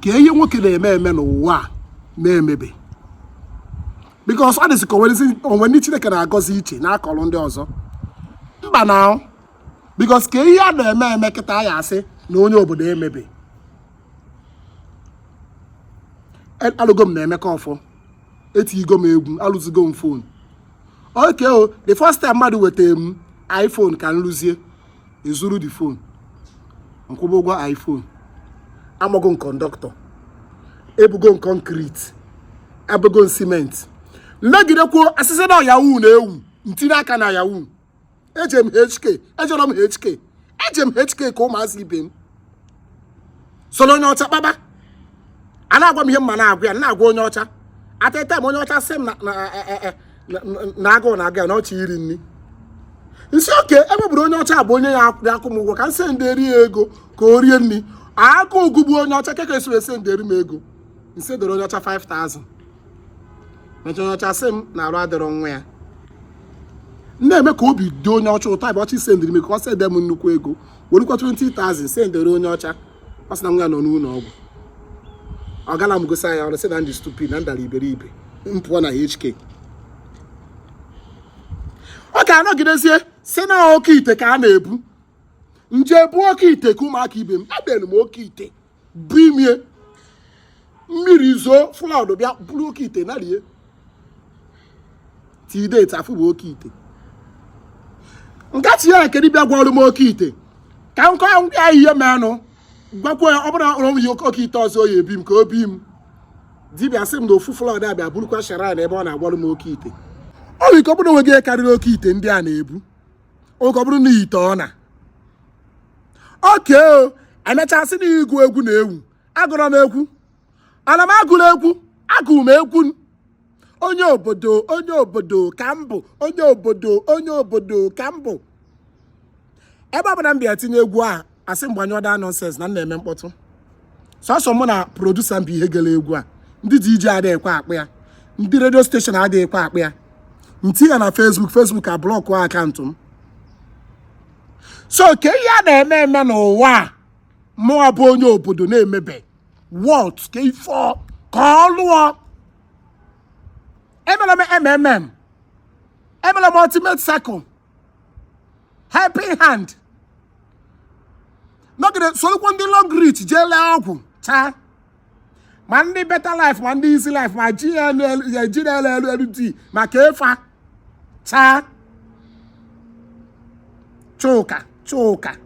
Ka ihe nwoke na-eme eme n'ụwa a na-emebe, because ọ dịzị ka o nwe ndị Chineke na-agọzi iche na-akọrọ ndị ọzọ mba na, because ka ihe a na-eme eme kịta ya asị na onye obodo emebe. Alụgo m na Emeka Offor, etigo m egwu, alụzigo m phone. Okay o, the first time mmadụ wetara m iPhone ka m lụzie, ezuru the phone, m kwụba ụgwọ iPhone. Amago m conductor, ebugo m concrete, ebugo m cement, mmegidekwuo asịsị na yahoo na-ewu, ntinye aka na yahoo. Eje m HK, ejere m HK, eje m HK ka ụmụazị ibe m soro onye ọcha kpaba. A na-agwa m ihe mma na-agwa ya, na-agwa onye ọcha. At a time onye ọcha sị m na agụụ na-agụ ya na ọchị iri nri. M sị okay, ebe bụrụ onye ọcha bụ onye ya akwụ m ụgwọ, ka m senderi ya ego ka o rie nri. Agụụ gụgbu onye ọcha keka esi wee senderi m ego. M sendere onye ọcha 5000. Mecha, onye ọcha sị m na arụ adịrọ nwa ya. M na-eme ka obi dị onye ọcha ụtọ ebe ọcha sendiri m ka ọ sende m nnukwu ego, werukwa 20,000 sendere onye ọcha. Ọ sị na nwa ya nọ n'ụlọ ọgwụ. Ọ gala m gosi ya ọrụ, sị na ndị stupid na ndara iberibe, m pụọ na HK. Ọ ga-anọgidezie si na oke ite ka a na-ebu nje ebu oke ite ka ụmụaka ibe m. Abịara m oke ite bụ imie mmiri zoo, flood bịa buru oke ite narie till date afụ bụ oke ite. Nkachi ya nke dibịa gwọrọ m oke ite ka m kọọ ya ihe menụ, gwakwa ya ọ bụrụ na ihe oke ite ọzọ ya ebi m ka o bi m. Dibịa sị m na ofu flood abịa burukwa shrine ebe ọ na-agwọrọ m oke ite. Ọ nwere ike ọ bụrụ onwe gị karịrị oke ite ndị a na-ebu oge, ọ bụrụ na ite ọ na oke o emechaa sị na ịgụ egwu na-ewu. Agụrụ m egwu, ana m agụrụ egwu, agụ m egwu. Onye obodo, onye obodo ka m bụ, onye obodo, onye obodo ka m bụ. Ebe ọ bụla m bịa tinye egwu a, asị m gbanyụọ that nonsense na m na-eme mkpọtụ. Sọsọ mụ na producer m bụ ihe gere egwu a. Ndị DJ adịghịkwa akpụ ya, ndị radio station adịghịkwa akpụ ya. Nti ya na Facebook, Facebook a block account m. So ka ihe a na-eme eme n'ụwa a, mụọ bụ onye obodo na-emebe what ka ife ka ọ lụọ. Emere m MMM, emere m Ultimate Circle, Helping Hand, nọgide sorokwa ndị Long Reach jee lee ọgwụ chaa, ma ndị Better Life, ma ndị Easy Life, ma GNLLD, ma ka efa chaa. Chuka Chuka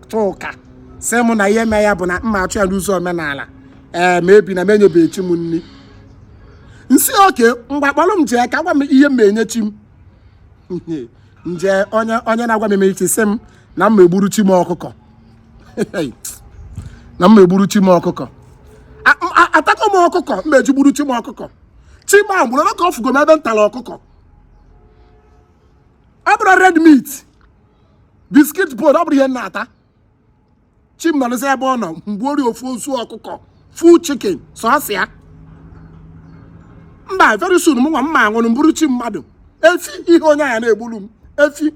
Chuka sị mụ na ihe mee ya bụ na mma achụ ya n'ụzọ omenala. Ee, ma ebi na m enyebeghị chi m nri. Nsị okay, ngwa kpọrọ m jee ka gwa m ihe m enye chi m. Nje onye onye na-agwa m emechi sị m na m egburu chi m ọkụkọ, na m egburu chi m ọkụkọ. Atakọ m ọkụkọ m eji gburu chi m ọkụkọ. Chi m ahụ gburu ka ọ fugo m ebe m tara ọkụkọ. Ọ bụrụ red meat, biscuit bone, ọ bụrụ ihe m na-ata. Chi m nọrọzi ebe ọ nọ mgbe ori ofu ozu ọkụkọ, full chicken, sọọsị ya. Mba, very soon mụ nwa mma aṅụrụ mbụrụ chi mmadụ efi. Ihe onye anya na-egburu m efi,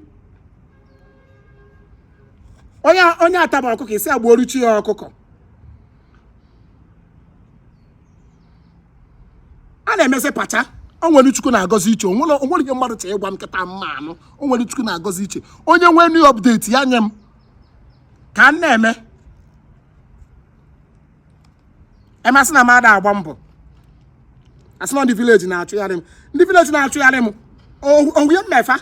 onye onye ataba ọkụkọ isi agbuoru chi ya ọkụkọ. A na-emezi pacha. O nwere Chukwu na-agọzi iche. Onwere ihe mmadụ chọrọ ịgwa m nkịta mma anụ. O nwere Chukwu na-agọzi iche. Onye nwee new update ya nye m ka m na-eme emasị na m ada agba mbọ. Asị na ndị village na-achụgharị m, ndị village na-achụgharị m. Onwe mmefa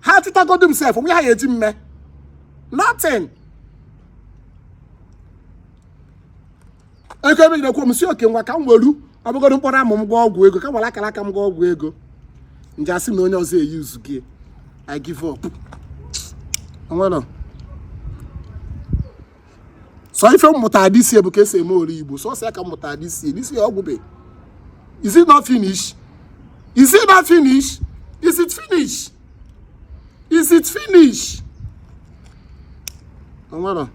ha chụtagodu m sef, onwe ha ya eji mme nothing. Ego emegidekwu m si okay, ngwa ka m welu ọbụgodo mkpọrọ amụ m gwa ọgwụ ego, ka m were akara aka m gwa ọgwụ ego. Nje asị m na onye ọzọ eyi uzu gị. I give up. Onwere sọ ife mmụta this year bụ ka esi eme ori Igbo. Sọsọ ya ka mmụta this year. This year ọgwụbe. Is it not finish? Is it not finish? Is it finish? Is it finish? Onwere